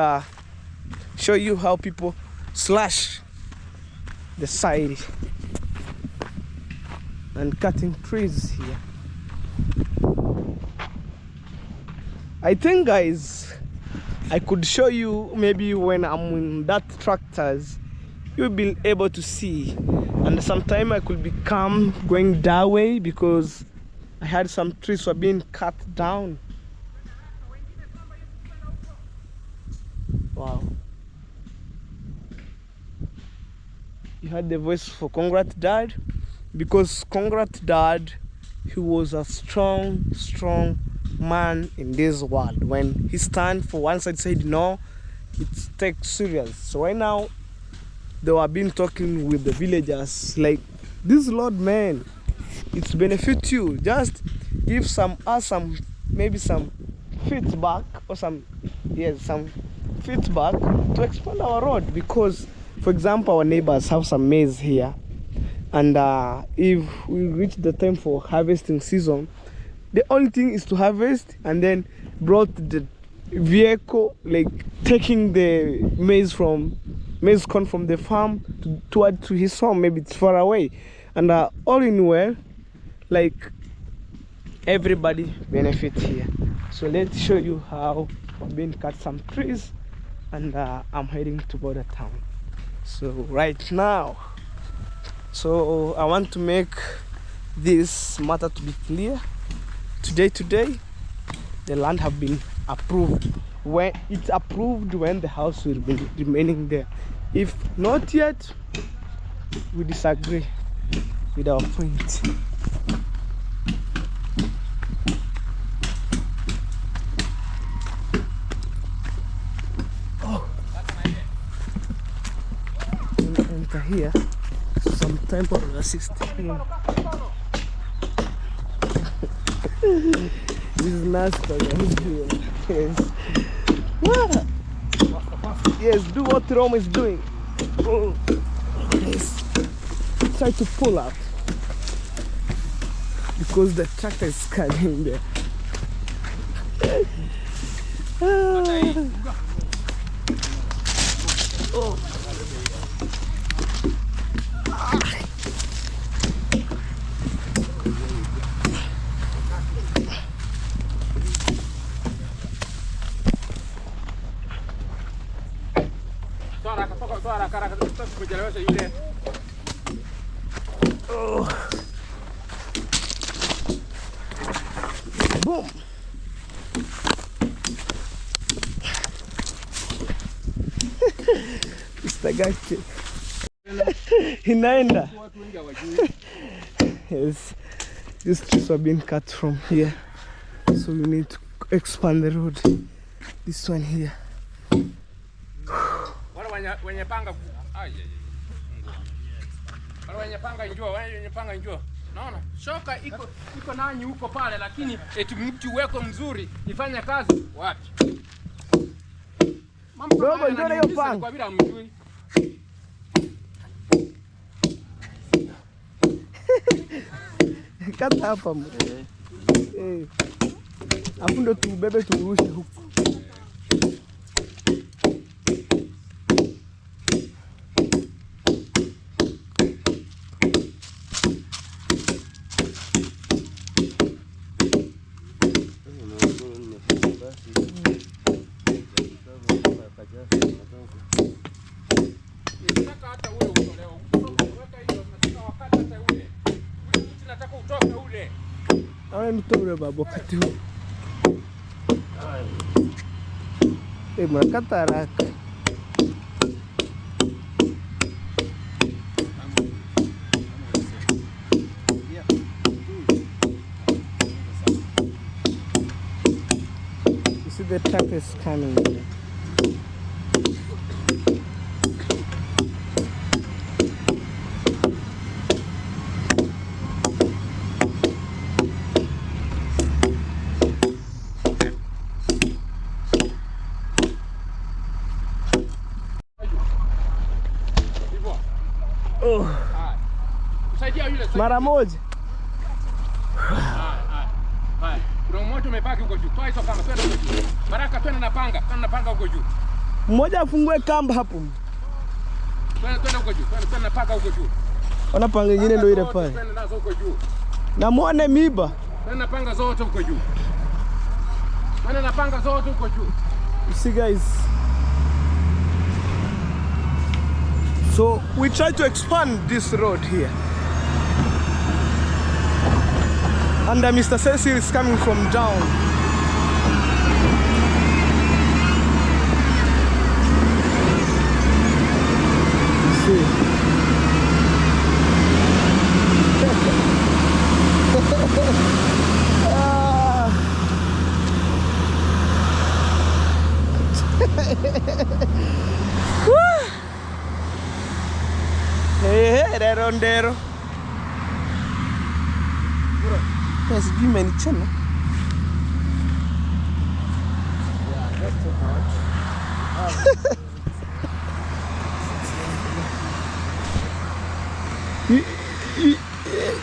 show you how people slash the side and cutting trees here. I think, guys, I could show you maybe when I'm in that tractors, you'll be able to see. And sometime I could become going that way because I had some trees were being cut down. Wow. You heard the voice for Congrat Dad, because Congrat Dad, he was a strong, strong man in this world. When he stand for one side, said no, it's take serious. So right now, they were been talking with the villagers like, this Lord man, it's benefit you. Just give some us some maybe some feedback or some, yes, some feedback to expand our road. Because, for example, our neighbors have some maize here, and if we reach the time for harvesting season, the only thing is to harvest and then brought the vehicle, like taking the maize from maize corn from the farm to, toward to his home. Maybe it's far away, and all in well, like everybody benefit here. So let's show you how I've been cut some trees, and I'm heading to border town. So right now, so I want to make this matter to be clear. Today, the land have been approved. When it's approved, when the house will be remaining there. If not yet, we disagree with our point. Oh, enter here. Some temple assist him. This is nasty guys here. Yes. Yes, do what Rome is doing. Oh. Yes. Try to pull out because the tractor is coming there. Oh. Oh. Boom. Mr. Gachi. Inaenda. Yes. These trees are being cut from here, so we need to expand the road. This one here. Wenye panga wenye panga njoo, wenye panga njoo. Naona shoka iko iko nanyi huko pale, lakini eti mti weko mzuri ifanye kazi wapi? Dogo njoo na hiyo panga. Kwa bila mjui. Kata hapa mwe. Eh. Afu ndo tubebe turushe huko. Nitoe baba wakati huu. Mnakata haraka. You see the truck is coming here. Mara moja. Haya. Kuna mmoja umepaki huko juu. Toa hizo kamba, twende huko juu. Baraka, twende na panga, twende na panga huko juu. Mmoja afungue kamba hapo. Twende huko juu. Twende na panga huko juu. Ona panga nyingine ndio ile pale. Twende nazo huko juu. Na muone miba. Twende na panga zote huko juu. Twende na panga zote huko juu. You see guys. So we try to expand this road here. And Mr. Cecil is coming from down. You see. Hey, rero ndero. Sijui imenichana.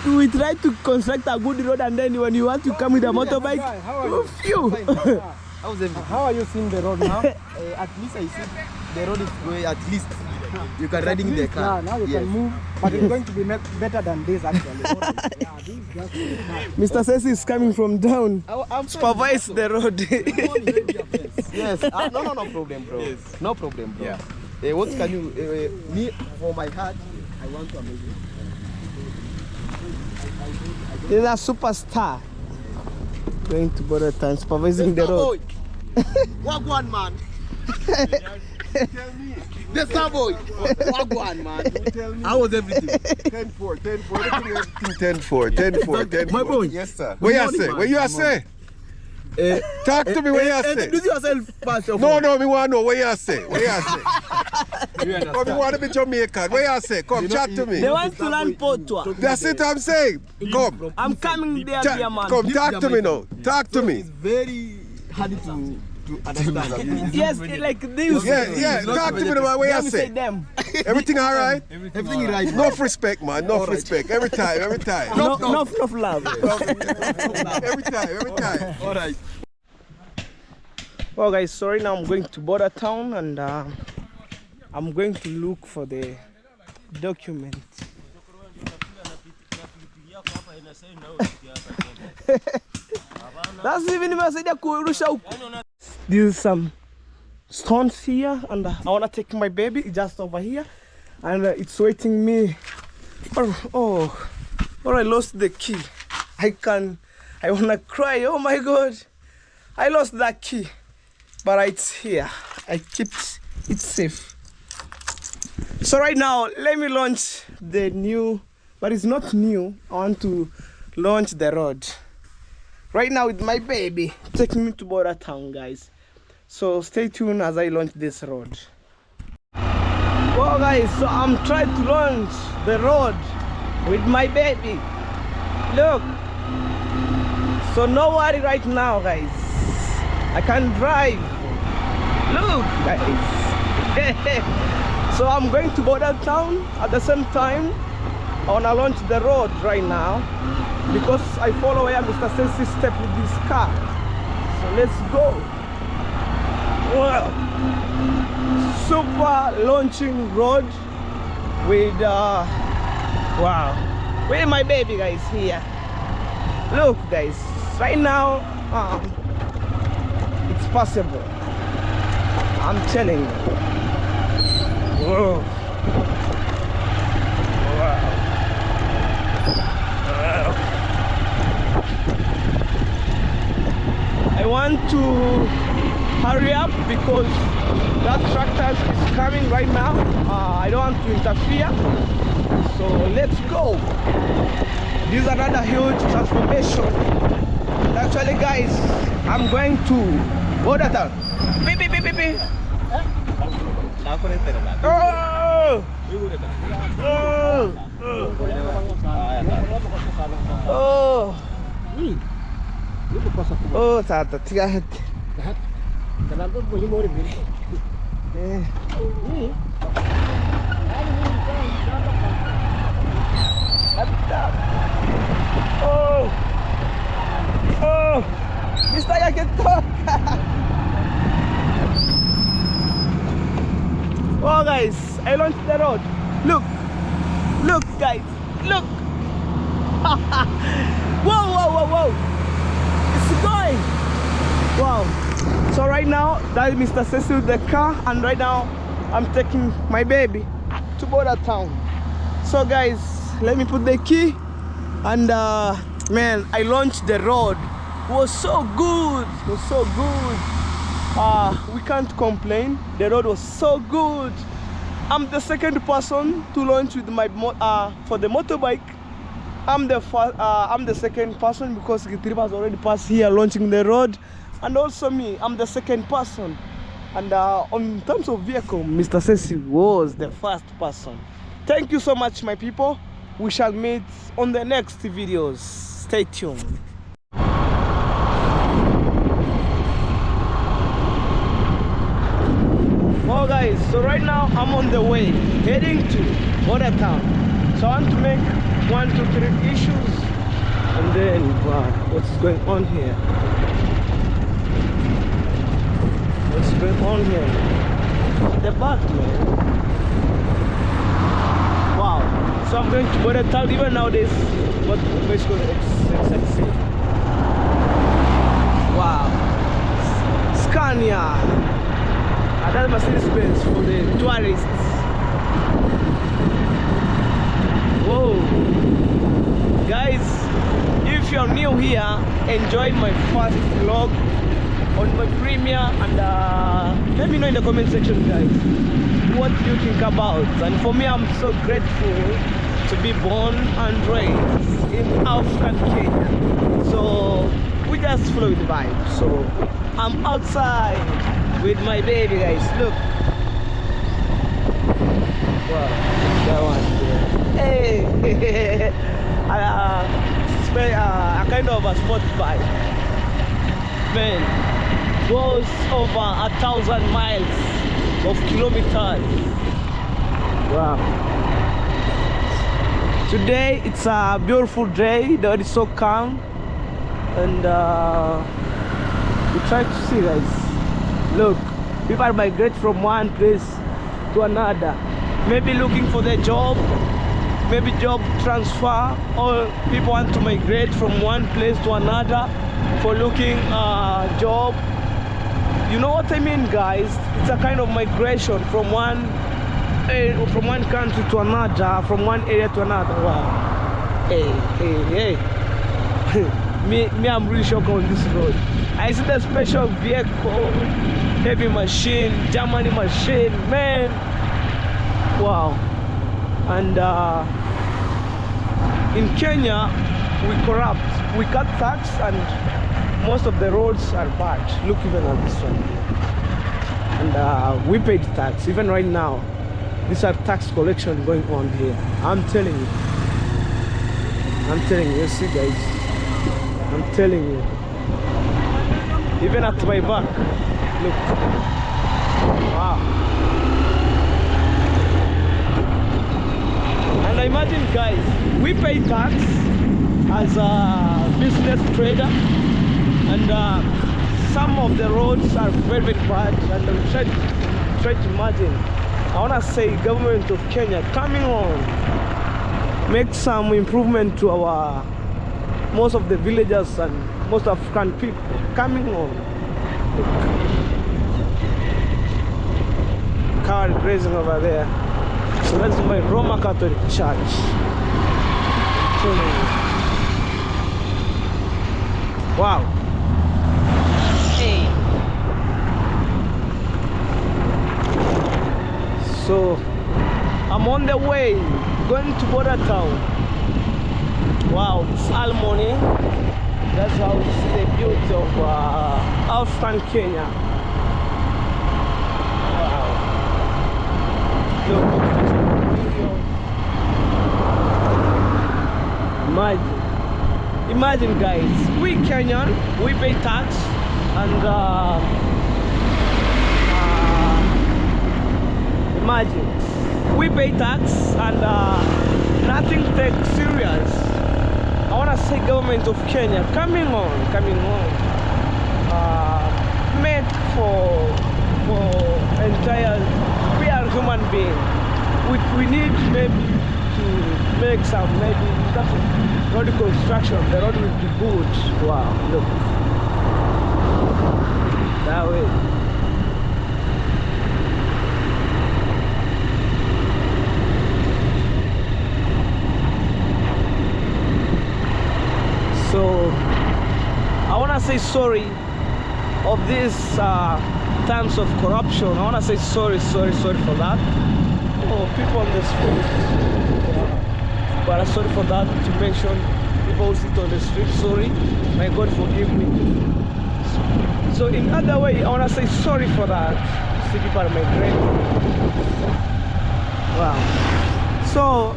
We try to construct a good road, and then when you want to come with a motorbike, How are you? phew. How's everything? How are you seeing the road now? At least I see the road is going, at least you can riding the car. Yeah, now you can move, but it's going to be better than this actually. Yeah, this is just Mr. Ceci is coming from down. I'm Supervise the road. Yes. No problem, bro. Yes. No problem, bro. Yeah. What can you me for my heart? I want to amaze you. He's a superstar. Going to border town, supervising the road. Wagwan, man. The star boy. Wagwan, man. Tell me. How was everything? 10-4, 10-4, everything, 10-4, 10-4, 10-4. My boy. Yes, sir. What you say? What you say? Talk to me, what you say? Introduce yourself first of No, all. no, me want to know what you say. What you say? Come, you want to be Jamaican. What you say? Come, chat to me. They want to learn Potwa. That's it I'm saying. Come. I'm coming there, dear man. Come, talk to me now. Talk to me. It's very hard to understand. Yes, like this. Yeah, talk to me about what you say. Them. Everything all right? Everything right. Enough respect, man. Enough respect. Every time, every time. No, enough love. Every time, every time. All right. Well, guys, sorry. Now I'm going to border town, and I'm going to look for the document. That's even nimesaidia kurusha huko. There's some stones here, and I wanna take my baby just over here, and it's waiting me. Oh, I lost the key. I wanna cry. Oh my God, I lost that key, but it's here. I keep it safe. So right now, let me launch the new, but it's not new. I want to launch the road right now with my baby, taking me to border town, guys. So stay tuned as I launch this road. Well, guys, so I'm trying to launch the road with my baby. Look. So no worry right now, guys. I can drive. Look, guys. So I'm going to border town. At the same time, I wanna launch the road right now because I follow where Mr. Sensi step with this car. So let's go. Well, super launching road with wow. Where my baby, guys? Here. Look, guys. Right now, it's possible. I'm telling you. Whoa. Wow. Wow. coming right now. I don't want to interfere. So let's go. This is another huge transformation. And actually, guys, I'm going to Border Town. Beep, beep, beep, beep, beep. Oh! Oh! Oh! Oh, tata, tiga. Oh! Oh! Mr. Yaketo! Oh guys, I launched the road. Look! Look guys! Look! Whoa, whoa, whoa, whoa! It's going! Wow. So right now, that is Mr. Cecil the car, and right now I'm taking my baby to Border Town. So guys, let me put the key, and man, I launched the road. It was so good. It was so good. We can't complain. The road was so good. I'm the second person to launch with my for the motorbike. I'm the first, I'm the second person because Gitriba has already passed here launching the road, and also me, I'm the second person. And on terms of vehicle, Mr. Cecil was the first person. Thank you so much, my people. We shall meet on the next videos. Stay tuned. Well guys, so right now I'm on the way heading to Border Town. So I want to make 1, 2, 3 issues, and then wow, what's going on here? What's going on here? The back, man. Wow. So I'm going to Border Town. Even nowadays, what basically exactly? Wow. Scania. That's Mercedes Benz for the tourists. Whoa. Guys, if you're new here, enjoy my first vlog on my premiere, and let me know in the comment section, guys, what you think about. And for me, I'm so grateful to be born and raised in African Kenya. So we just follow the vibe. So I'm outside with my baby, guys. Look. Wow, that one there. Hey, a kind of a sport bike. Man, goes over 1,000 miles of kilometers. Wow. Today it's a beautiful day. The weather is so calm, and we try to see, guys. Look, people migrate from one place to another, maybe looking for their job, maybe job transfer, or people want to migrate from one place to another for looking job. You know what I mean, guys? It's a kind of migration from one country to another, from one area to another. Wow. Hey, hey, hey. Me, I'm really shocked on this road. I see the special vehicle, heavy machine, Germany machine, man. Wow. And in Kenya, we corrupt. We cut tax, and most of the roads are bad. Look even at this one here. And we paid tax. Even right now, these are tax collection going on here. I'm telling you. I'm telling you. You see, guys. I'm telling you. Even at my back. Look. Wow. And imagine, guys, we pay tax as a business trader, and some of the roads are very, very bad. And we try to imagine. I wanna say, government of Kenya coming on, make some improvement to our most of the villagers and most African people coming on. Look. Car grazing over there. So that's my Roman Catholic Church. Wow. Hey. So I'm on the way, going to Border Town. Wow, it's all morning. That's how you see the beauty of Eastern Kenya. Wow. Look. Imagine. Imagine, guys, we Kenyan, we pay tax, and imagine, we pay tax and nothing takes serious. I wanna say government of Kenya, coming on, make for entire, we are human beings. We need maybe to make some, maybe in terms of road construction, the road will be good. Wow, look. That way. So I wanna say sorry of these times of corruption. I wanna say sorry, sorry, sorry for that. Oh, people on the street. Yeah. But I'm sorry for that to mention people who sit on the street. Sorry, may God forgive me. So in other way, I wanna say sorry for that. See, people are migrating. Wow. So,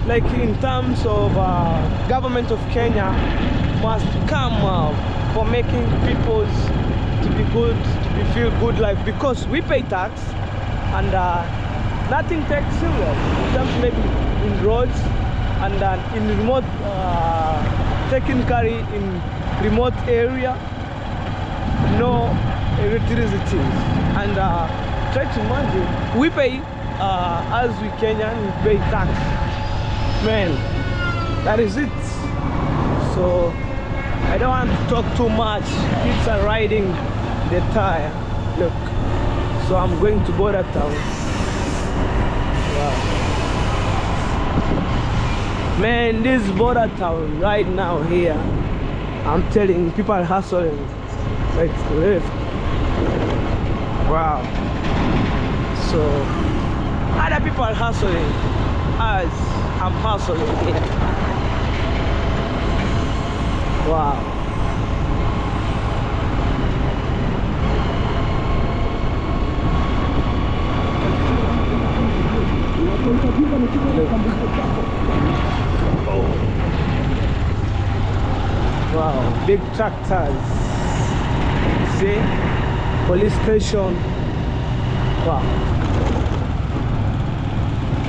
like in terms of government of Kenya must come up for making peoples to be good, to be feel good life, because we pay tax and nothing takes serious in terms maybe in roads and in remote taking carry in remote area, no electricity, and try to imagine we pay as we Kenyan, we pay tax. Man, that is it. So I don't want to talk too much. Kids are riding the tire. Look. So I'm going to Border Town. Wow. Man, this Border Town right now here, I'm telling you, people are hustling like left. Wow. So other people are hustling as I'm hustling here. Wow. Look. Wow, big tractors. See? Police station. Wow.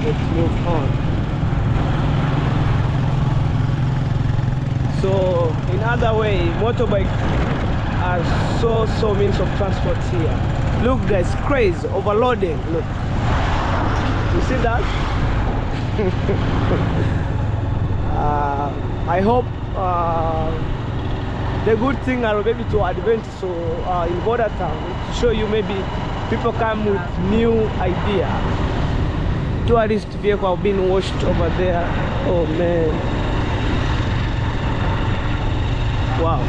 Let's move on. So in other way, motorbike are so means of transport here. Look guys, crazy, overloading. Look, you see that? I hope the good thing are maybe to advance so in Border Town to show you maybe people come with new idea. Tourist vehicle have been washed over there. Oh man. Wow.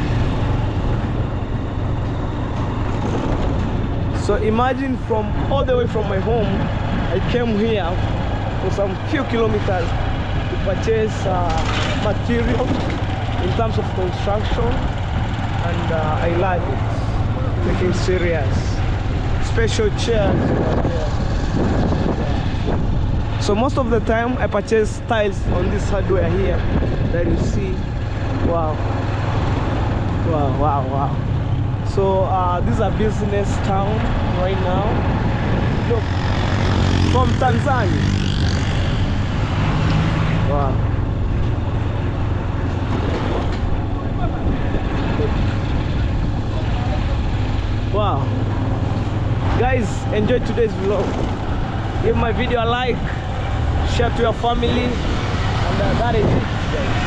So imagine from all the way from my home, I came here for some few kilometers to purchase material in terms of construction, and I love it. Taking serious. Special chairs over there. So most of the time I purchase tiles on this hardware here that you see. Wow. Wow, wow, wow. So this is a business town right now. Look, from Tanzania. Wow. Look. Wow. Guys, enjoy today's vlog. Give my video a like, share to your family, and that is it, guys.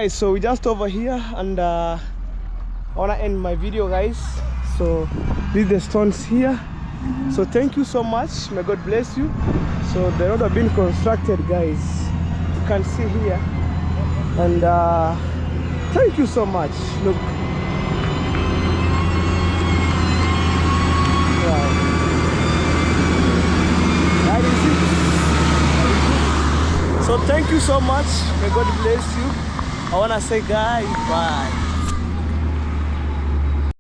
Guys, so we just over here, and I wanna end my video, guys. So these the stones here. So thank you so much. May God bless you. So the road have been constructed, guys. You can see here. And thank you so much. Look. Wow. That is it. So thank you so much. May God bless you. I wanna say guys, bye.